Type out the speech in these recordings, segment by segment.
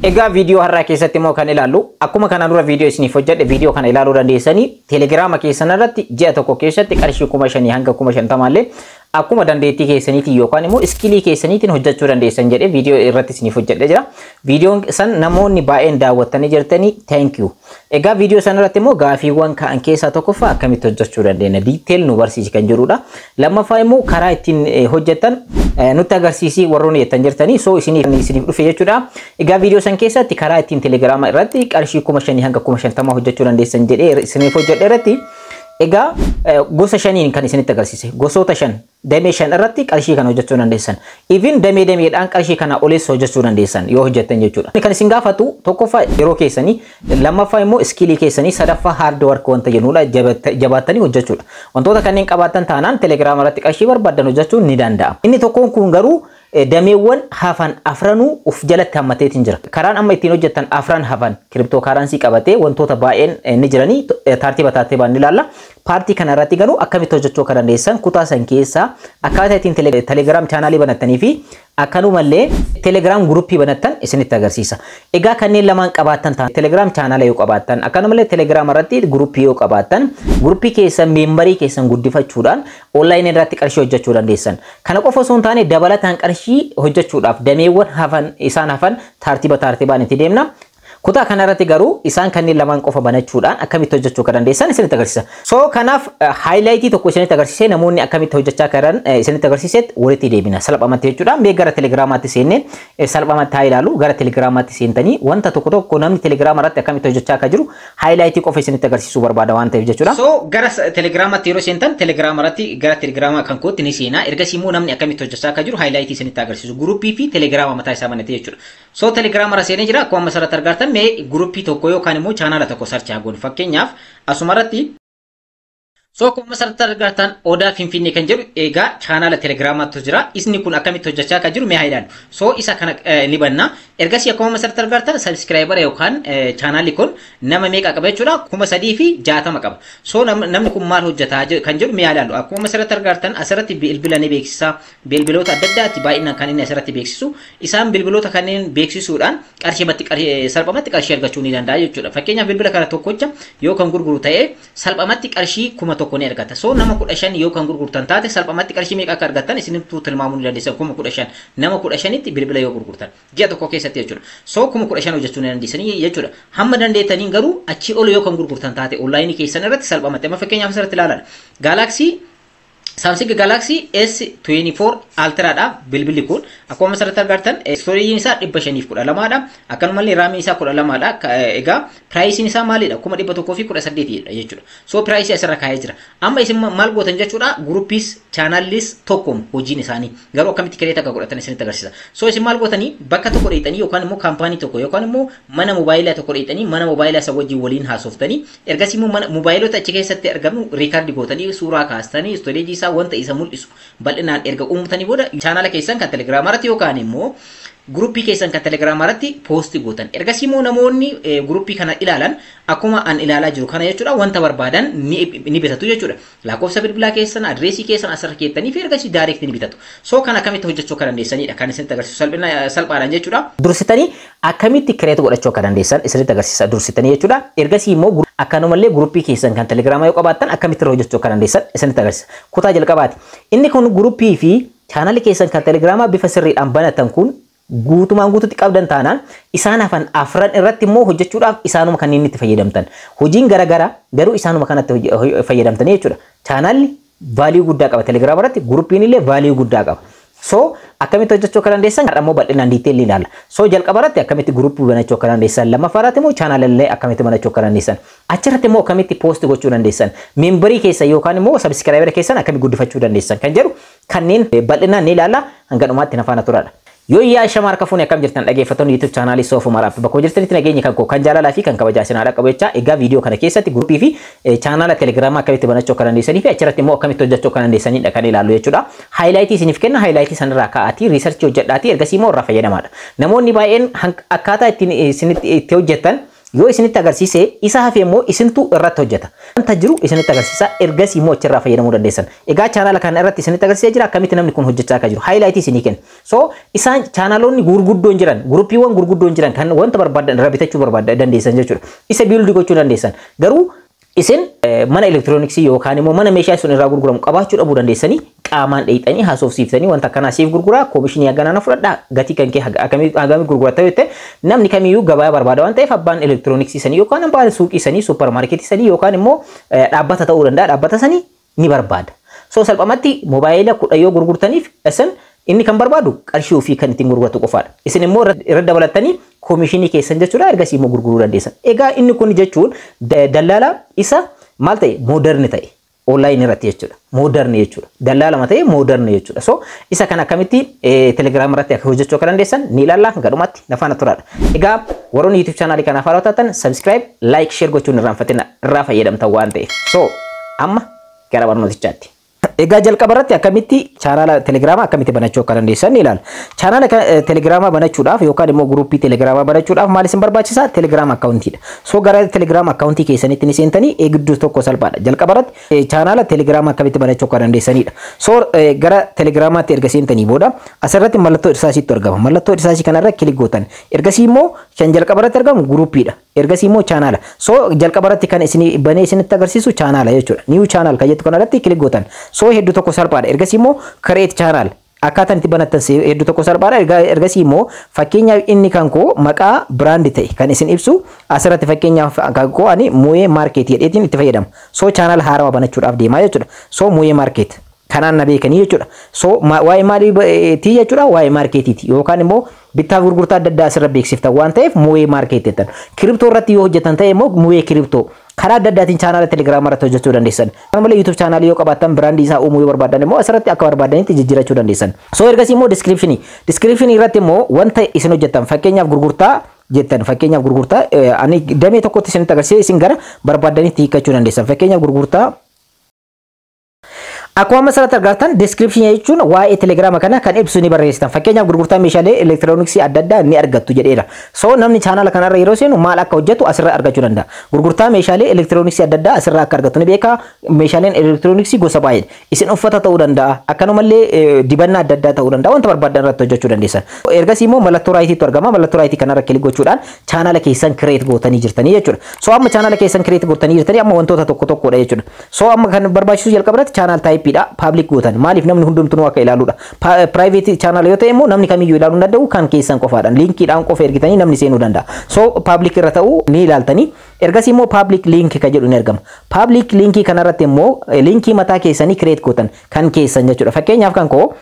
Egaa viidiyoo har'aa keessatti immoo kan ilaallu, akkuma kanaan dura viidiyoo isiniif hojjedhe, viidiyoo kana ilaaluu dandeessanii, teelegiraama keessan irratti ji'a tokko keessatti qarshii 5,000 hanga 50,000 illee akkuma dandeettii keessaniitiin yookaan immoo skill keessaniitiin hojjechuu dandeessan jedhee viidiyoo irratti isiniif hojjedhee jira. Viidiyoon san namoonni baay'een daawwattanii jirtanii, thank you. Egaa viidiyoo san irratti immoo gaafiiwwan ka'an keessaa tokkoffaa akkamitti hojjechuu dandeenya, detail nu barsiisi kan jedhudha. Lammaffaa immoo karaa ittiin hojjettan nutti agarsiisii warroonni jettan jirtanii, so isiniif dhufe jechuudha. Egaa viidiyoo san keessatti karaa ittiin teelegiraama irratti qarshii 5,000 hanga 50,000 hojjechuu dandeessan jedhee isiniif hojjedhe irratti, egaa gosa shaniin kan isinitti agarsiise, gosoota shan, damee shan irratti qarshii kana hojjechuu dandeessan. Even damee dameedhaan qarshii kana olis hojjechuu dandeessan yoo hojjettan jechuudha. Kan isin gaafatu tokkoffaa yeroo keessanii, lammaffaa immoo skill keessanii, sadaffaa hard work wanta jennudha, jabaattanii hojjechuudha. Wantoota kanneen qabaattan taanaan telegiraama irratti qarshii barbaadan hojjechuun ni danda'ama. Inni tokkoon kun garuu dameewwan hafan afranuu uf jalatti hammateetiin jira. Karaan amma ittiin hojjettan afran hafan crypto currency qabatee wantoota baay'een ni jiranii, tartiiba tartiibaan ni ilaalla. Part kana irratti garuu akkamitti hojjechuu akka dandeessan, kutaa san keessaa akkaataa ittiin telegiraam channel banattanii fi akkanumallee telegiraam group banattan isinitti agarsiisa. Egaa kanneen lamaan qabaattan ta'an, telegiraam channel yoo qabaattan, akkanumallee telegiraam irratti group yoo qabaattan, group keessan member keessan guddifachuudhaan online irratti qarshii hojjechuu dandeessan. Kana qofa osoo hin taane, dabalataan qarshii hojjechuudhaaf dameewwan hafan isaan hafan tartiiba tartiibaan itti deemna. Kutaa kanarratti garuu isaan kanneen lamaan qofa banachuudhaan akkamitti hojjechuu akka dandeessan isinitti agarsiisa. So kanaaf highlight tokko isinitti agarsiisee, namoonni akkamitti hojjechaa jiran isinitti agarsiisetti walitti deebina salphamatti jechuudha. Mee gara telegiraamaatti seennee salphamatti haa ilaalu. Gara telegiraamaatti seentanii wanta tokko tokko namni telegiraama irratti akkamitti hojjechaa akka jiru highlight qofa isinitti agarsiisuu barbaada waan ta'eef jechuudha. So gara telegiraamaatti yeroo seentan, telegiraama irratti gara telegiraamaa kan kootti ni seenaa. Ergasii immoo namni akkamitti hojjechaa akka jiru highlight isinitti agarsiisu. Group fi telegiraama mataa isaa banatee jechuudha. So telegiraama irra seenee jira. Akkuma asirratti argartan, mee group tokko yookaan immoo channel tokko search haa goonu. Fakkeenyaaf asumarratti, so akkuma asirratti argartan, Odaa Finfinnee kan jedhu egaa channel telegiraamaatu jira. Isni kun akkamitti hojjechaa akka jiru mee haa ilaallu. So isa kana ni banna. Ergasii akkuma asirratti argartan, subscriber yookaan channelli kun nama meeqa qaba jechuudha? 3,060 qaba. So namni kun maal hojjetaa kan jedhu mee haa ilaallu. Akkuma asirratti argartan, asirratti bilbila ni beeksisa. Bilbiloota adda addaatti baay'inaan kan inni asirratti beeksisu. Isaan bilbiloota kanneen beeksisuudhaan qarshii salphamatti qarshii argachuu ni danda'a jechuudha. Fakkeenyaaf bilbila kana tokkocha yoo kan gurguru ta'e, salphamatti qarshii 1,000 ni argata. So nama 15 yoo kan gurgurtan taate, salphamatti qarshii meeqa akka argattan isinittuu tilmaamuu ni dandeessan. 15,000, nama 15tti bilbila yoo gurgurtan ji'a tokko keessatti jechuudha. So 15,000 hojjechuu ni dandeessanii jechuudha. Hamma dandeettaniin garuu achii ol yoo kan gurgurtan taate online keessan irratti salphamatti. Amma fakkeenyaaf asirratti ilaalan. Galaxy Samsung Galaxy S24 Ultra dha bilbilli kun. Akkuma asirratti argartan, storageiin isaa 512dha. Akkanumallee RAMiin isaa 12dha. Egaa priceiin isaa maalidha? 118,000dha jechuudha. So price asirra kaa'ee jira. Amma isin maal gootan jechuudha? Groupiis channellis tokkuma hojiin isaanii, garuu akkamitti create akka godhatan isinitti agarsiisa. So isin maal gootanii? Bakka tokko dheeyxanii yookaan immoo company tokko yookaan immoo mana moobaayilaa tokko dheeyxanii, mana moobaayilaa isa wajjin waliin haasoftanii, ergasii immoo mana moobaayilota achi keessatti argamu record gootanii, suuraa kaastanii, storage isaa wanta isa mul'isu bal'inaan erga uumtanii booda, channel keessan kan telegiraama irratti yookaan immoo group keessan kan telegiraama irratti post gootan. Ergasii immoo namoonni group kana ilaalan, akkuma an ilaalaa jiru kana jechuudha, wanta barbaadan ni bitatu jechuudha. Lakkoofsa bilbilaa keessan, address keessan asirra keettanii fi ergasii direct ni bitatu. So kan akkamitti hojjechuu akka dandeessanidha kan isinitti agarsiisu salphaadhaan jechuudha. Dursitanii akkamitti create godhachuu akka dandeessan isinitti agarsiisa dursitanii jechuudha. Ergasii immoo akkanumallee group keessan kan telegiraamaa yoo qabaattan akkamitti irra hojjechuu akka dandeessan isinitti agarsiisa. Kutaa jalqabaati. Inni kun group fi channel keessan kan telegiraamaa bifa sirriidhaan banatan kun guutumaan guututti qabdan taanaan, isaan hafan afran irratti immoo hojjechuudhaaf isaanuma kanneen itti fayyadamtan. Hojiin garaagaraa garuu isaanuma kanatti fayyadamtanii jechuudha. Channelli value guddaa qaba telegiraama irratti, groupiin illee value guddaa qaba. So akkamitti hojjechuu akka dandeessan har'a immoo bal'inaan detail ilaalla. So jalqaba irratti akkamitti group banachuu akka dandeessan, lammaffaa irratti immoo channel illee akkamitti banachuu akka dandeessan, achirratti immoo akkamitti post gochuu dandeessan, member keessa yookaan immoo subscriber keessan akkamitti guddifachuu dandeessan kan jedhu kanneen bal'inaan ni ilaalla. Hanga dhumaatti na faana turaadha. Yoo yaa shama harka fuune, akkam jirtan dhaggeeffattoonni YouTube channel Soofumaraaf? Bakka jirtanitti nageenya kan koo kan jaalalaa fi kan kabajaa isin haadha qabu jecha. Egaa viidiyoo kana keessatti group fi channel telegiraamaa akkamitti banachuu akka dandeessanii fi achirratti immoo akkamitti hojjechuu akka dandeessanidha kan ilaallu jechuudha. Highlight isiniif kenna, highlight sanarraa ka'aatii research hojjedhaatii ergasii immoo irraa fayyadamaadha. Namoonni baay'een akkaataa ittiin isinitti itti hojjettan Yoo isinitti agarsiise, isa hafe immoo isintu irratti hojjeta. Wanta jiru isinitti agarsiisa, ergasii immoo achirraa fayyadamuu dandeessan. Egaa chaanaala kana irratti isinitti agarsiisaa jira akkamitti namni kun hojjechaa akka jiru. Highlight isinii kenna. So isaan chaanaloonni gurguddoon jiran, guruppiiwwan gurguddoon jiran kan wanta barbaadan irraa bitachuu barbaadan dandeessan jechuudha. Isa build gochuu dandeessan. Garuu isin mana elektirooniksii yookaan immoo mana meeshaa sun irraa gurguramu qabaachuu dhabuu dandeessanii, qaamaan dheeyxanii haasofsiiftanii, wanta akkanaa siif gurguraa, koomishinii haganaa na fudhadhaa, gatii kan kee hagamii gurguratta yoo ta'e, namni kamiyyuu gabaa barbaada waan ta'eef, abbaan elektirooniksii sanii yookaan abbaan suuqii sanii, suuparmaarkeetii sanii yookaan immoo dhaabbata ta'uu danda'a, dhaabbata sanii ni barbaada. So salphumatti moobaayila 10 yoo gurgurtaniif, isin inni kan barbaadu qarshii ofii kan ittiin gurguratu qofaadha. Isin immoo irra dabalattanii koomishinii keessan jechuudha, ergasii immoo gurguruu dandeessan. Egaa inni kun jechuun dallaala isa maal ta'e, modern ta'e online irratti jechuudha. Modern jechuudha. Dallaalama ta'e modern jechuudha. So isa kan akkamitti Telegiraam irratti akka hojjechuu akka dandeessan ni ilaalla, gadhumatti na faana turaadha. Egaa warroonni YouTube chaanaalii kanaaf haaraa taatan subscribe, like, share gochuun irraanfatina, irraa fayyadamtan waan ta'eef. So amma gara barnootichaatti. Egaa jalqaba irratti akkamitti chaanaala Telegiraamaa akkamitti banachuu akka dandeessan ni ilaalla. Chaanaala Telegiraamaa banachuudhaaf yookaan immoo guruppii Telegiraamaa banachuudhaaf maal isin barbaachisa? Telegram akkaawuntiidha. So gara Telegram akkaawuntii keessanitti ni seentanii, eegduu tokko salphaadha. Jalqaba irratti chaanaala Telegiraamaa akkamitti banachuu akka dandeessanidha. So gara Telegiraamaatti erga seentanii booda asirratti mallattoo irsaasiitu argama. Mallattoo irsaasii kanarra click gootan. Ergasii immoo kan jalqaba irratti argamu guruppiidha. Ergasii immoo chaanaala. So jalqaba irratti kan isin banee isinitti agarsiisu chaanaala jechuudha. New channel kan jettu kanarratti click gootan. So hedduu tokko salphaadha. Ergasii immoo create channel akkaataan itti banattan hedduu tokko salphaadha. Ergasii immoo fakkeenyaaf inni kan koo maqaa brand ta'e kan isin ibsu asirratti, fakkeenyaaf kan koo ani Mu'ee Market jedheetiin itti fayyadama. So chaanaala haarawaa banachuudhaaf deemaa jechuudha. So Mu'ee Market kanaan na beekanii jechuudha. So waa'ee maaliitii jechuudha? Waa'ee maarkeetiiti yookaan immoo bittaa fi gurgurtaa adda addaa asirra beeksiftan waan ta'eef Mu'ee Market jettan. Crypto irratti yoo hojjetan ta'e immoo Mu'ee Crypto. Karaa adda addaatiin chaanaala Telegiraama irratti hojjechuu dandeessan. Kana malee YouTube chaanaalii yoo qabaattan, brandii isaa uumuu yoo barbaadan immoo asirratti akka barbaadanitti jijjiirachuu dandeessan. So ergasii immoo descriptionii. Descriptionii irratti immoo wanta isin hojjettan, fakkeenyaaf gurgurtaa jettan, fakkeenyaaf gurgurtaa, ani damee tokkotti isinitti agarsiise, isin gara barbaadanitti hiikkachuu dandeessan. Fakkeenyaaf gurgurtaa. Akkuma amma asirratti argattan, description jechuun waa'ee Telegiraama kana kan ibsu ni barreessitan. Fakkeenyaaf gurgurtaa meeshaalee elektirooniksii adda addaa ni argattu jedheera. So namni chaanaala kanarra yeroo seenu maal akka hojjetu asirra argachuu danda'a. Gurgurtaa meeshaalee elektirooniksii adda addaa asirra akka argattu ni beeka. Meeshaaleen elektirooniksii gosa baay'eedha. Isin uffata ta'uu danda'a. Akkanumallee dibannaa adda addaa ta'uu danda'a. Wanta barbaadan irratti hojjechuu dandeessan. Ergasii immoo mallattoo rightiitu argama. Mallattoo rightii kanarra click gochuudhaan chaanaala keessan create gootanii jirtanii jechuudha. So amma chaanaala keessan create gootanii jirtanii, amma wantoota tokko tokkodha jechuudha. So amma kan barbaachisu jalqaba irratti channel typeiidha. Public gootan. Maaliif? Namni hundumtuu akka ilaaluudha. Private channel yoo ta'e immoo namni kamiyyuu ilaaluu hin danda'u, kan keessan qofaadha. Linkiidhaan qofa ergitanii namni seenuu danda'a. So public irra ta'uu ni ilaaltanii. Ergasii immoo public link kan jedhu ni argama. Public linkii kanarratti immoo linkii mataa keessanii create gootan, kan keessan jechuudha. Fakkeenyaaf kan koo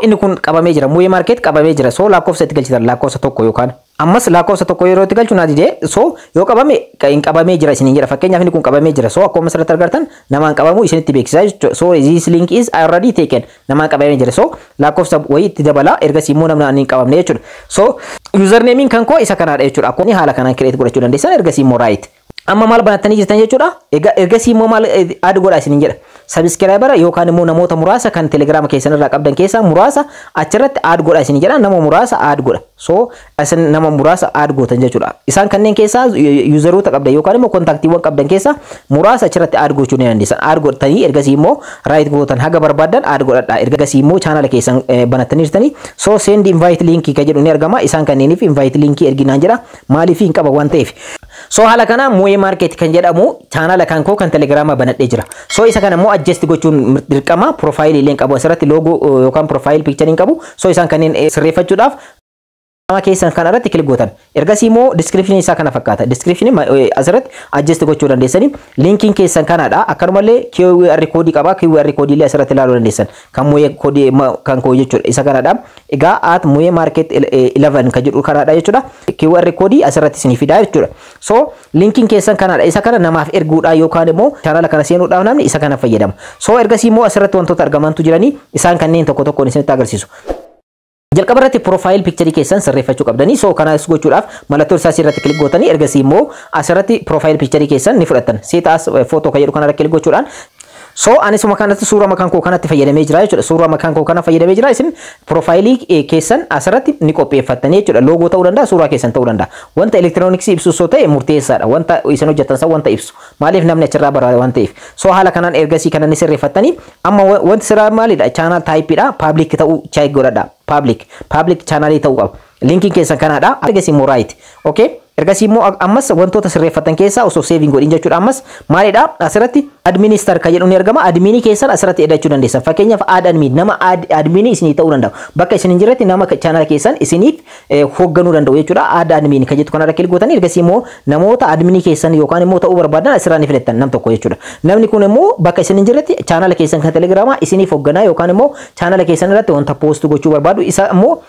inni kun qabamee jira. Mu'ee Market qabamee jira. So lakkoofsa itti galchitan, lakkoofsa 1, yookaan ammas lakkoofsa 1 yeroo itti galchu naa didee. So yoo qabame hin qabamee jira isiniin jedha. Fakkeenyaaf inni kun qabamee jira. So akkuma asirratti argartan namaan qabamu isinitti beeksisaa jechuudha. So this link is already taken, namaan qabamee jira. So lakkoofsa wayii itti dabala, ergasii immoo namni hin qabamne jechuudha. So usernameiin kan koo isa kanaadha jechuudha. Akkuma haala kanaan create godhachuu dandeessan, ergasii immoo right. Amma maal banattanii jirtan jechuudha. Egaa ergasii immoo maal add godhaa isiniin jedha. Subscribera yookaan immoo namoota muraasa kan Telegiraama keessan irraa qabdan keessaa muraasa achirratti add godhaa isiniin jedha. Nama muraasa add godha. So isin nama muraasa add gootan jechuudha. Isaan kanneen keessaa useroota qabdan yookaan immoo contactiiwwan qabdan keessaa muraasa achirratti add gochuu ni dandeessan. Add godhatanii ergasii immoo right gootan, haga barbaadan add godhadha. Ergasii immoo chaanala keessan banattanii jirtanii. So send invite linkii kan jedhu ni argama. Isaan kanneeniif invite linkii erginaan jedha. Maaliif? Hin qaba waan ta'eef. So haala kana Mu'ee Market kan jedhamu chaanala kan koo kan Telegiraama banadhee jira. So isa kana immoo adjust gochuun dirqama, profileii illee qabu asirratti, logo yookaan profile picture hin qabu. So isaan kanneen sirreeffachuudhaaf keessan kana irratti click gootan. Ergasii immoo description isaa kana fakkaata. Description asirratti adjust gochuu dandeessanii. Linkiin keessan kanaadha. Akkanumallee QR koodii qaba. QR koodii illee asirratti ilaaluu dandeessan. Kan Mu'ee koodii kan koo jechuudha. Isa kanaadha. Egaa @Mu'eeMarket 11 kan jedhu kanaadha jechuudha. QR koodii asirratti isinii fidaa jechuudha. So linkiin keessan kanaadha. Isa kana namaaf erguudhaan yookaan immoo chaanala kana seenuudhaaf namni isa kana fayyadama. So ergasii immoo asirratti wantoota argamantu jiranii, isaan kanneen tokko tokkoon isinitti agarsiisu. Jalqaba irratti profile pictureii keessan sirreeffachuu qabdanii. So kanas gochuudhaaf mallattoo isaa irratti click gootanii, ergasii immoo asirratti profile pictureii keessan ni fudhattan. Set as photo kan jedhu kanarra click gochuudhaan So anisuma kanatti suuraa makaan koo kanatti fayyadamee jira jechuudha. Suuraa makaan koo kana fayyadamee jira. Isin profileii keessan asirratti ni qopheeffattanii jechuudha. Logo ta'uu danda'a, suuraa keessan ta'uu danda'a. Wanta elektirooniksii ibsu osoo ta'e murteessaadha. Wanta isin hojjettan san wanta ibsu. Maaliif namni achirraa barbaada waan ta'eef. So haala kanaan ergasii kana ni sirreeffattanii amma wanti sirraa maalidha? Channel typeiidha. Public ta'uu check godhadha. Public channelii ta'uu qaba. Linkiin keessan kanaadha. Ergasii immoo right. Okay. Ergasii immoo ammas wantoota sirreeffatan keessaa osoo save hin godhin jechuudha. Ammas maalidha? Asirratti administer kan jedhu ni argama. Adminii keessan asirratti edachuu dandeessan. Fakkeenyaaf add admin, nama adminii isinii ta'uu danda'u. Bakka isin hin jirretti nama channel keessan isiniif hoogganuu danda'u jechuudha. Add admin kan jettu kanarra click gootanii ergasii immoo namoota adminii keessan yookaan immoo ta'uu barbaadan asirraa ni filattan nam tokko jechuudha. Namni kun immoo bakka isin hin jirretti channel keessan kan Telegramaa isiniif hoogganaa yookaan immoo channel keessan irratti wanta post gochuu barbaadu isa immoo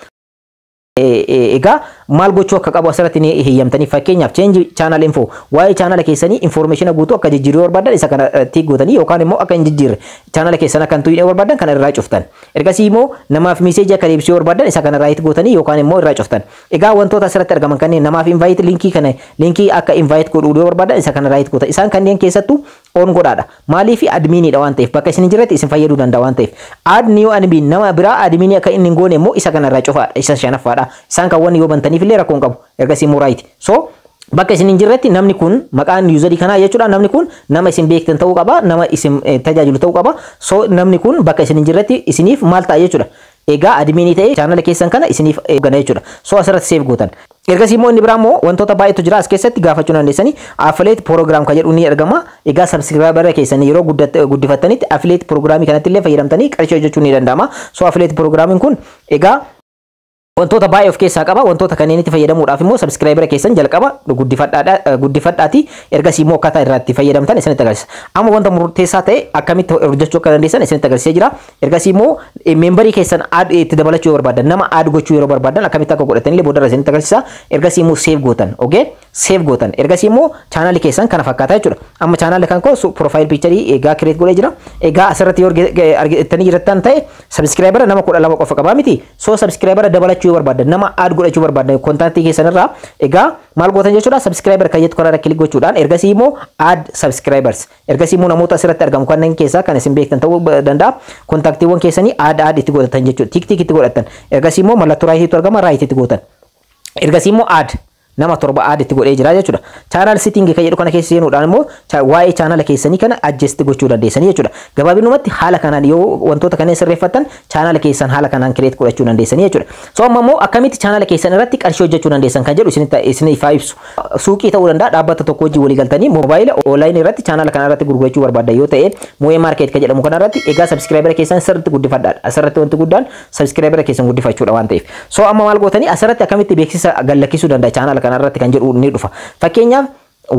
egaa maal gochuu akka qabu asirratti ni heeyyamtanii. Fakkeenyaaf change channel info, waa'ee channel keessanii information guutuu akka jijjiiruu barbaadan isa kana tick gootanii yookaan immoo akka hin jijjiirre, channel keessan akka hin tuqne barbaadan kana irraa cuftan. Ergasii immoo namaaf messageii akka deebisuu barbaadan isa kana right gootanii yookaan immoo irraa cuftan. Egaa wantoota asirratti argaman kanneen namaaf invite linkii kana, linkii akka invite godhuu yoo barbaadan isa kana right gootan. Isaan kanneen keessattuu on godhaadha. Maaliif? Adminiidha waan ta'eef, bakka isin hin jirretti isin fayyaduu danda'a waan ta'eef. Add new admin, nama biraa adminii akka inni hin goone immoo isa kana irraa cufaadha. Isa shanaffaadha. Isaan kan wanni yoo bantaniif illee rakkoo hin qabu. Ergasii immoo right. So bakka isin hin jirretti namni kun, maqaan userii kanaa jechuudha, namni kun nama isin beektan ta'uu qaba, nama isin tajaajilu ta'uu qaba. So namni kun bakka isin hin jirretti isiniif maal ta'a jechuudha? Egaa adminii ta'ee channel keessan kana isiniif gana jechuudha. So asirratti save gootan. Ergasii immoo inni biraa immoo wantoota baay'eetu jira as keessatti gaafachuu dandeessanii. Affiliate program kan jedhu ni argama. Egaa subscriber keessanii yeroo guddifattanitti affiliate programii kanatti illee fayyadamtanii qarshii hojjechuun ni danda'ama. So affiliate programiin kun egaa wantoota baay'ee of keessaa qaba. Wantoota kanneen itti fayyadamuudhaaf immoo subscriber keessan jalqaba guddifadhaati. Ergasii immoo akkaataa irraa itti fayyadamtan isinitti agarsiisa. Amma wanta murteessaa ta'e akkamitti hojjechuu akka dandeessan isinitti agarsiisee jira. Ergasii immoo memberii keessan add itti dabalachuu yoo barbaadan, nama add gochuu yeroo barbaadan akkamitti akka godhatan illee boodarra isinitti agarsiisa. Ergasii immoo save gootan. Okay? Save gootan. Ergasii immoo channelii keessan kana fakkaata jechuudha. Amma channelii kan koo profile pictureii egaa create godhee jira. Egaa asirratti yoo argitanii jirtan ta'e subscriber nama 12 qofa qabaa miti. So subscriber dabalachuu yoo barbaadan, nama add godhachuu barbaadan contactii keessan irraa egaa maal gootan jechuudha? Subscriber kan jettu kanarra click gochuudhaan ergasii immoo add subscribers, ergasii immoo namoota asirratti argamu kanneen keessaa kan isin beektan ta'uu danda'a, contactiiwwan keessanii add add itti godhatan jechuudha. Tick tick itti godhatan. Ergasii immoo mallattoo rightiitu argama, right itti gootan. Ergasii immoo add nama 7 add itti godhee jira jechuudha. Channel setting kan jedhu kana keessa seenuudhaan immoo waa'ee channel keessanii kana adjust gochuu dandeessanii jechuudha. Gabaabinumatti haala kanaan yoo wantoota kanneen sirreeffattan channel keessan haala kanaan create godhachuu dandeessanii jechuudha. So amma immoo akkamitti channel keessan irratti qarshii hojjechuu dandeessan kan jedhu isiniif ibsu. Suuqii ta'uu danda'a, dhaabbata tokko wajjin walii galtanii moobaayila onlineii irratti channel kana irratti gurgurachuu barbaaddan yoo ta'e, Moo'ee Market kan jedhamu kana irratti egaa subscriber keessan sirriitti guddifadhaadha. Asirratti wanti guddaan subscriber keessan guddifachuudha waan ta'eef. So amma maal gootanii? Asirratti akkamitti beeksisa gallakkisuu danda'a channel kana irratti kan jedhu ni dhufa. Fakkeenyaaf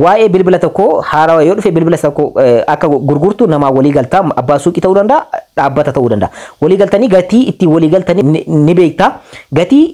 waa'ee bilbila tokko haarawaa yoo dhufe, bilbila tokko akka gurgurtu namaa walii galtaa, abbaa suuqii ta'uu danda'a, dhaabbata ta'uu danda'a. Walii galtanii gatii ittiin walii galtanii ni beektaa. Gatii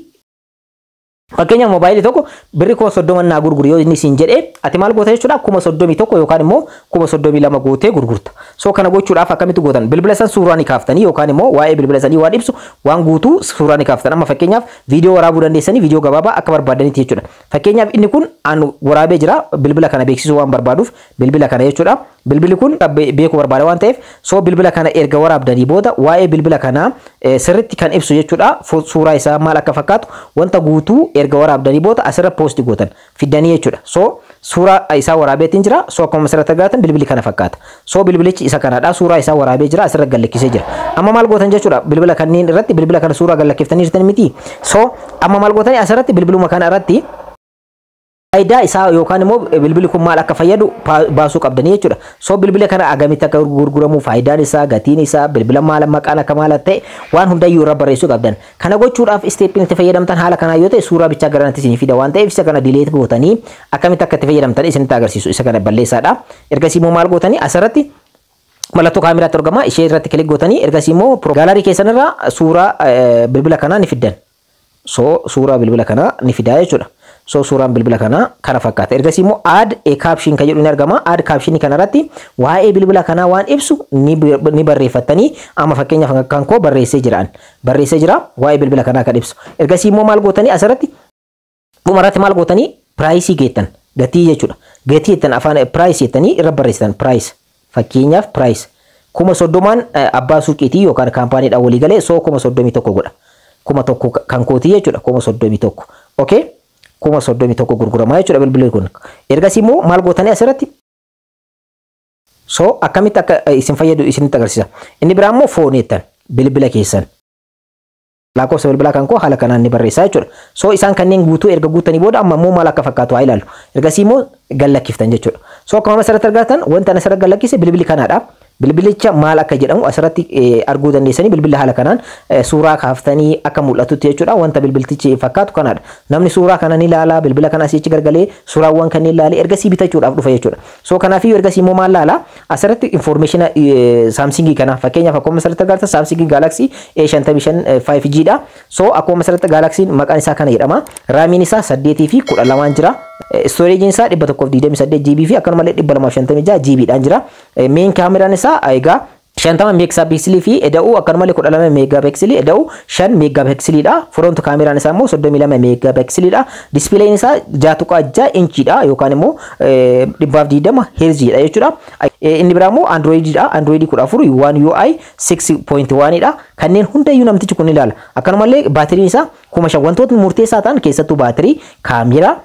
fakkeenyaaf moobaayilii tokko birri 30,000 naa gurguru yoo inni siin jedhee, ati maal goota jechuudha? 31,000 yookaan immoo 32,000 gootee gurgurta. So kana gochuudhaaf akkamitti gootan? Bilbila san suuraa ni kaaftanii yookaan immoo waa'ee bilbila sanii waan ibsu waan guutuu suuraa ni kaaftan. Amma fakkeenyaaf viidiyoo waraabuu dandeessanii, viidiyoo gabaabaa akka barbaadanitti jechuudha. Fakkeenyaaf inni kun an waraabee jira, bilbila kana beeksisuu waan barbaaduuf bilbila kana jechuudha. Bilbilli kun beekuu barbaada waan ta'eef, so bilbila kana erga waraabdanii booda waa'ee bilbila kanaa sirriitti kan ibsu jechuudha. Suuraa isaa maal akka fakkaatu wanta guutuu erga waraabdanii booda asirra post gootan fiddanii jechuudha. So suuraa isaa waraabeetiin jira. So akkuma asirratti argatan bilbilli kana fakkaata. So bilbilichi isa kanadha. Suuraa isaa waraabee jira, asirra gallakkisee jira. Amma maal gootan jechuudha? Bilbila kanneen irratti bilbila kana suuraa gallakkiftanii jirtan miti. So amma maal gootanii? Asirratti bilbiluma kana irratti faayidaa isaa yookaan immoo bilbilli kun maal akka fayyadu baasuu qabdanii jechuudha. So bilbila kana agamitti akka gurguramu, faayidaan isaa, gatiin isaa, bilbila maal maqaan akka maal ta'e waan hundayyuu irra barreessuu qabdan. Kana gochuudhaaf stepiin itti fayyadamtan haala kanaa yoo ta'e, suuraa bichaa garanatti isinii fida waan ta'eef isa kana delete gootanii akkamitti akka itti fayyadamtan isinitti agarsiisu, isa kana balleessaadha. Ergasii immoo maal gootanii? Asirratti mallattoo kaameraatti argama, ishee irratti click gootanii ergasii immoo gallery keessan irraa suuraa bilbila kanaa ni fiddan. So suuraa bilbila kanaa ni fidaa jechuudha. So suuraan bilbila kanaa kana fakkaata. Ergasii immoo add a caption kan jedhu ni argama. Add caption kana irratti waa'ee bilbila kanaa waan ibsu ni barreeffattanii. Amma fakkeenyaaf kan koo barreessee jiraan. Barreessee jira waa'ee bilbila kanaa kan ibsu. Ergasii immoo maal gootanii? Asirratti dhumarratti maal gootanii? Priceii geettan, gatii jechuudha. Gatii jettan, afaan price jettanii irra barreessitan, price. Fakkeenyaaf price. 30,000n abbaa suuqiitii yookaan kaampaaniidhaan walii galee, so 31,000 godha. 1,000 kan kootii jechuudha, 31,000. Okay? 31,000 gurguramaa jechuudha bilbilli kun. Ergasii immoo maal gootanii asirratti? So akkamitti akka isin fayyadu isinitti agarsiisa. Inni biraa immoo phone jettan, bilbila keessan. Lakkoofsa bilbilaa kan koo haala kanaan ni barreessaa jechuudha. So isaan kanneen guutuu erga guutanii booda amma immoo maal akka fakkaatu haa ilaallu. Ergasii immoo gallakkiftan jechuudha. So akkuma asirratti argatan, wanta asirratti gallakkise bilbilli kanaadha. Bilbilicha maal akka jedhamu asirratti arguu dandeessanii, bilbilli haala kanaan suuraa kaaftanii akka mul'atutti jechuudha. Wanta bilbiltichi fakkaatu kanaadha. Namni suuraa kana ni ilaala, bilbila kana asitti gargalee suuraawwan kanneen ilaalee ergasii bitachuudhaaf dhufa jechuudha. So kanaafiyyuu ergasii immoo maal laala? Asirratti information Samsungii kana, fakkeenyaaf akkuma asirratti agartan, Samsung Galaxy A55 5G dha. So akkuma asirratti Galaxy maqaan isaa kana jedhama. RAMiin isaa 8 fi 12 jira. Storageiin isaa 128 GB fi akkanumallee 256 GB dhaan jira. Main kaameraan isaa egaa 50 megapixelii fi eda'uu akkanumallee 12 megapixelii eda'uu 5 megapixeliidha. Front kaameraan isaa immoo 32 megapixeliidha. Displayin isaa 6.6 inchiidha yookaan immoo 120 herziidha jechuudha. Inni biraa immoo Androididha. Android 14 One UI 6.1 dha. Kanneen hundayyuu namtichi kun ilaala. Akkanumallee baatiriin isaa 5,000. Wantootni murteessaa ta'an keessattuu baatirii, kaameraa,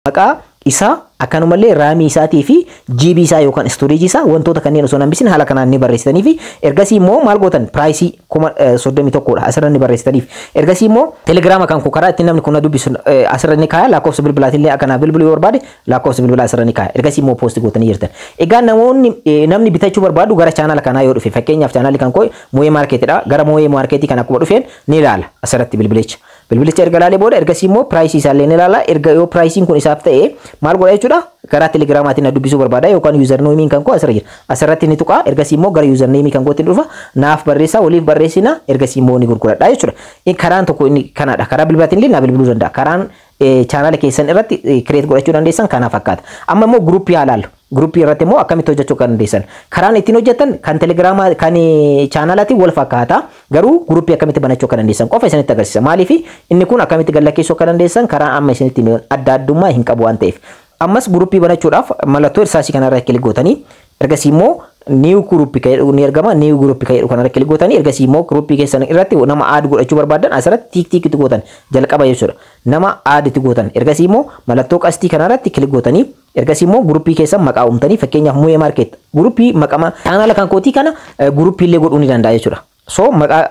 maqaa isaa, akkanumallee RAMii isaatii fi GB isaa yookaan storageii isaa, wantoota kanneen osoo hambisin haala kanaan ni barreessitanii fi ergasii immoo maal gootan? Priceii 31,000dha asirra ni barreessitaniif. Ergasii immoo Telegiraama kan koo karaa ittiin namni kun na dubbisu asirra ni kaaya. Lakkoofsa bilbilaatiin akka bilbiluu yoo barbaade lakkoofsa bilbilaa asirra ni kaaya. Ergasii immoo post gootanii jirtan. Egaa namoonni, namni bitachuu barbaadu gara chaanala kanaa yoo dhufe, fakkeenyaaf chaanalli kan koo Mooyee Maarkeetidha, gara Mooyee Maarkeetii kan akkuma dhufeen ni ilaala asirratti bilbilicha. Bilbilicha erga ilaalee booda ergasii immoo priceii isaallee ni ilaala. Erga yoo priceiin kun isaaf ta'e maal godha jechuudha? Karaa Telegiraamaatiin na dubbisuu barbaada yookaan usernameiin kan koo asirra jira. Asirratti ni tuqaa, ergasii immoo gara usernameii kan kootti dhufa, naaf barreessaa, waliif barreessina, ergasii immoo ni gurguradha jechuudha. Karaan tokko inni kanaadha. Karaa bilbilaatiin illee na bilbiluu danda'a. Karaan chaanala keessan irratti create godhachuu dandeessan kana fakkaata. Amma immoo groupii haa ilaallu. Groupii irratti immoo akkamitti hojjechuu kan dandeessan? Karaan ittiin hojjetan kan Telegiraamaa kan chaanalaatiin wal fakkaata. Garuu groupii akkamitti banachuu akka dandeessan qofa isinitti agarsiisa. Maaliif? Inni kun akkamitti gallakkeessuu akka dandeessan karaan amma isinitti adda addummaa hin qabu waan ta'eef. Ammas groupii banachuudhaaf mallattoo irsaasii kanarra click gootanii, ergasii immoo new groupii kan jedhu ni argama. New groupii kan jedhu kanarra click gootanii, ergasii immoo groupii keessan irratti nama add godhachuu barbaadan asirratti tick tick itti gootan jalqaba jechuudha. Nama add itti gootan, ergasii immoo mallattoo qastii kanarratti click gootanii, ergasii immoo groupii keessan maqaa uumtanii, fakkeenyaaf Mu'ee Maarket groupii maqama chaanala kan kootii kana groupii illee godhuu ni danda'a jechuudha. So maqaa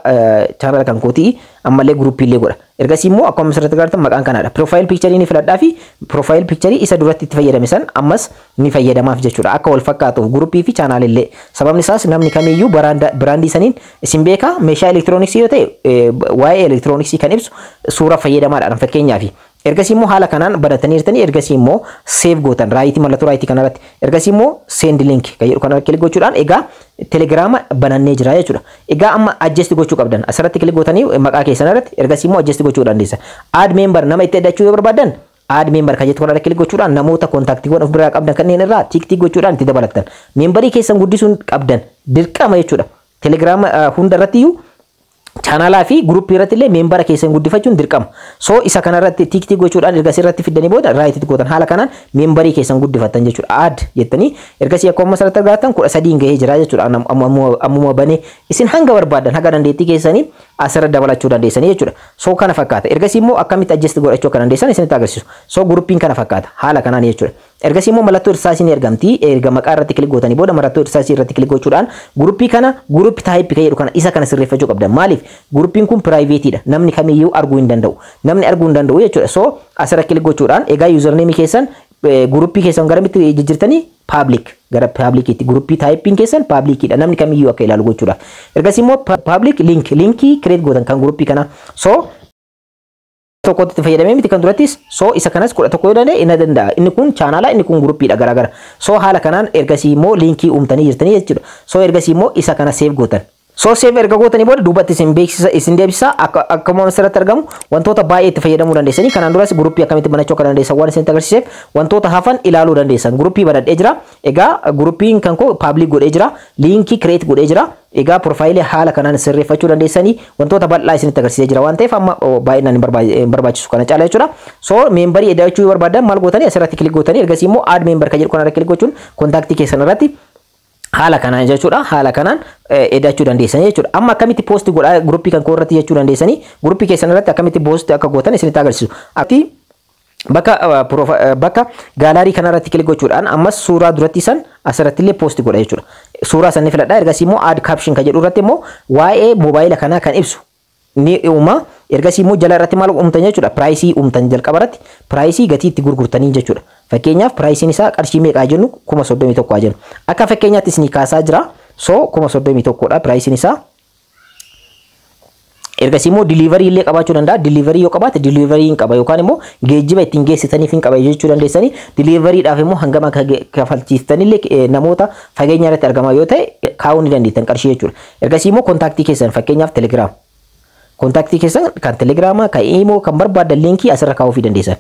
chaanala kan kootii ammallee groupii illee godha. Ergasii immoo akkuma asirratti agartan maqaan kanaadha. Profile pictureii ni filadhaa fi profile pictureii isa duratti itti fayyadame san ammas ni fayyadamaaf jechuudha. Akka wal fakkaatuuf groupii fi chaanaalillee. Sababni isaas namni kamiyyuu brandii saniin isin beeka. Meeshaa elektirooniksii yoo ta'e, waa'ee elektirooniksii kan ibsu suura fayyadamaadhaan fakkeenyaaf. Ergasii immoo haala kanaan banatanii jirtanii, ergasii immoo save gootan rightii, mallattoo rightii kanarratti. Ergasii immoo send link kan jedhu kanarratti click gochuudhaan egaa Telegiraama banannee jira jechuudha. Egaa amma adjust gochuu qabdan. Asirratti click gootanii maqaa keessan irratti, ergasii immoo adjust gochuu dandeessa. Add member, nama itti addachuu yoo barbaadan, add member kan jettu kanarra click gochuudhaan namoota contactiiwwan of biraa qabdan kanneen irraa tick tick gochuudhaan itti dabalattan. Memberii keessan guddisuun qabdan dirqama jechuudha. Telegiraama hunda irratti iyyuu, chaanaalaa fi groupii irratti illee membera keessan guddifachuun dirqama. So isa kanarratti tick tick gochuudhaan ergasii irratti fiddanii booda rightitti gootan, haala kanaan memberii keessan guddifattan jechuudha. Add jettanii ergasii akkuma asirratti argattan 13 gahee jira jechuudha. Ammuma banee isin hanga barbaadan, haga dandeettii keessanii asirra dabalachuu dandeessanii jechuudha. So kana fakkaata. Ergasii immoo akkamitti adjust godhachuu akka dandeessan isinitti agarsiisu. So groupiin kana fakkaata haala kanaan jechuudha. Ergasii immoo mallattoo irsaasii ni argamti. Erga maqaa irratti click gootanii booda mallattoo irsaasii irratti click gochuudhaan groupii kana group type kan jedhu kana, isa kana sirreeffachuu qabdan. Maaliif? Groupiin kun privateiidha. Namni kamiyyuu arguu hin danda'u. Namni arguu hin danda'u jechuudha. So asirra click gochuudhaan egaa usernameii keessan groupii keessan garamitti jijjiirtanii? Public, gara publiciitti. Groupii typeiin keessan publiciidha, namni kamiyyuu akka ilaalu gochuudhaaf. Ergasii immoo public link, linkii create gootan kan groupii kana. So tokkotti itti fayyadamee miti kan durattis, so isa kanas 11 yoo danda'e inni danda'a. Inni kun chaanaalaa, inni kun groupiidha, garaagara. So haala kanaan ergasii immoo linkii uumtanii jirtanii jechuudha. So ergasii immoo isa kana save gootan. So save erga gootanii booda duubatti isin beeksisa isin deebisa. Akkuma asirratti argamu wantoota baay'ee itti fayyadamuu dandeessanii. Kanaan duras groupii akkamitti banachuu akka dandeessan waan isinitti agarsiiseef wantoota hafan ilaaluu dandeessan. Groupii banadhee jira. Egaa groupiin kan koo public godhee jira. Linkii create godhee jira. Egaa profileii haala kanaan sirreeffachuu dandeessanii, wantoota bal'aa isinitti agarsiisee jira waan ta'eef amma baay'inaan hin barbaachisu kana caala jechuudha. So memberii eda'achuu yoo barbaadan maal gootanii? Asirratti click gootanii, ergasii immoo add member kan jedhu kanarra click gochuun contactii keessan irratti Haala kanaan jechuudha. Haala kanaan edachuu dandeessanii jechuudha. Amma akkamitti post godhaa guruppii kan koo irratti jechuu dandeessanii, guruppii keessan irratti akkamitti post akka gootan isinitti agarsiisu. Ati bakka gallery kanarratti click gochuudhaan ammas suuraa duratti san asirratti illee post godha jechuudha. Suuraa san ni filadha. Ergasii immoo add caption kan jedhu irratti immoo waa'ee moobaayila kanaa kan ibsu ni uuma. Ergasii immoo jala irratti maal uumtan jechuudha? Price uumtan. Jalqaba irratti price, gatii itti gurgurtanii jechuudha. Fakkeenyaaf, priceiin isaa qarshii meeqaa jennu? 31,000 jennu. Akka fakkeenyaatti isinii kaasaa jira. So 31,000dha priceiin isaa. Ergasii immoo delivery illee qabaachuu danda'a. Delivery yoo qabaate, delivery hin qaba yookaan immoo geejjiba ittiin geessitaniif hin qaba jechuu dandeessanii. Deliverydhaaf immoo hangam akka kafalchiistanillee, namoota fageenya irratti argamaa yoo ta'e, kaa'uu ni dandeettan qarshii jechuudha. Ergasii immoo contact keessan, fakkeenyaaf Telegram. Contact keessan kan Telegiraamaa, kan Imo, kan barbaadan linkii asirra kaa'uufii dandeessan.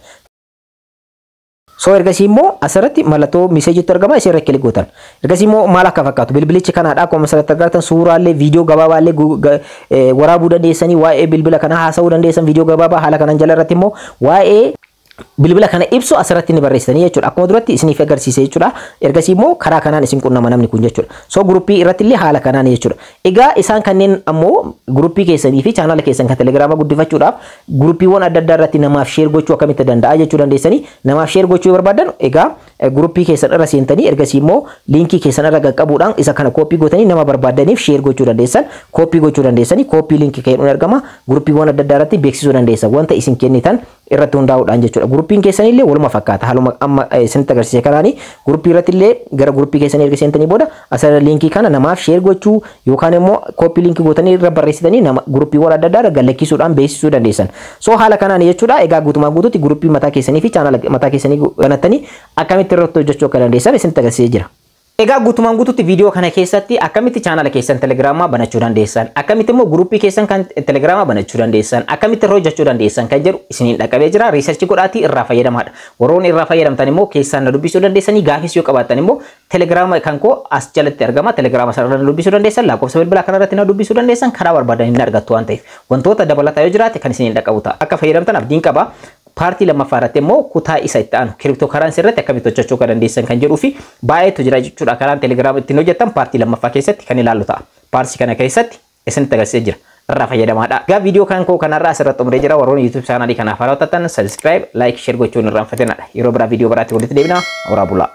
So ergasii immoo asirratti mallattoo messageiitu argama, isheerra click gootan. Ergasii immoo maal akka fakkaatu bilbilichi kanaadha. Akkuma asirratti argattan suuraalee, viidiyoo gabaabaallee waraabuu dandeessanii, waa'ee bilbila kanaa haasa'uu dandeessan viidiyoo gabaabaa. Haala kanaan jala irratti immoo waa'ee bilbila kana ibsu asirratti ni barreessitanii jechuudha. Akkuma duratti isiniif agarsiise jechuudha. Ergasii immoo karaa kanaan isin qunnama namni kun jechuudha. So guruppii irratti illee haala kanaan jechuudha. Egaa isaan kanneen ammoo guruppii keessanii fi chaanala keessan kan Telegiraama guddifachuudhaaf guruppiiwwan adda addaa irratti namaaf share gochuu akkamitti danda'a jechuu dandeessanii. Namaaf share gochuu yoo barbaadan, egaa guruppii keessan irra seentanii, ergasii immoo linkii keessan irra qaqqabuudhaan isa kana copy gootanii nama barbaadaniif share gochuu dandeessan. Copy gochuu dandeessanii, copy link kennuun argama. Guruppiiwwan adda addaa irratti beeksisuu dandeessan, wanta isin kennitan irratti hundaa'uudhaan jechuudha. Guruppiin keessanillee waluma fakkaata. Haaluma amma isinitti agarsiise kanaani guruppii irratti illee gara guruppii keessanii erga seentanii booda asirra linkii kana namaaf share gochuu yookaan immoo copy link gootanii irra barreessitanii nama guruppiiwwan adda addaa irra gallakkisuudhaan beeksisuu dandeessan. So haala kanaan jechuudha. Egaa guutumaa guutuutti guruppii mataa keessanii fi chaanala mataa keessanii banattanii akkamitti irratti hojjechuu akka dandeessan isinitti agarsiisee jira. Egaa guutumaan guutuutti viidiyoo kana keessatti akkamitti chaanala keessan Telegiraamaa banachuu dandeessan, akkamitti immoo guruppii keessan kan Telegiraamaa banachuu dandeessan, akkamitti irra hojjechuu dandeessan kan jedhu isiniin dhaqqabee jira. Research godhaatii irraa fayyadamaadha. Warroonni irraa fayyadamtan immoo keessaan na dubbisuu dandeessanii, gaafis yoo qabaattan immoo Telegiraama kan koo as jalatti argama. Telegiraama sanarra na dubbisuu dandeessan, lakkoofsa bilbilaa kanarratti na dubbisuu dandeessan, karaa barbaadan hin argattu waan ta'eef. Wantoota dabalataa yoo jiraate kan isiniin dhaqqabu ta'a. Akka fayyadamtan abdiin qaba. Part lammaffaa irratti immoo kutaa isa itti aanu crypto currency irratti akkamitti hojjechuu akka dandeessan kan jedhuu fi baay'eetu jira jechuudha. Karaan Telegiraama ittiin hojjettan part lammaffaa keessatti kan ilaallu ta'a. Part kana keessatti isinitti agarsiisee jira. Irraa fayyadamaadha. Egaa viidiyoo kan koo kanarraa asirratti xumuree jira. Warroonni YouTube chaanaalii kanaaf haaraa taatan subscribe, like, share gochuun irraanfatinadha. Yeroo biraa viidiyoo biraatti walitti deebina. Horaa bulaa.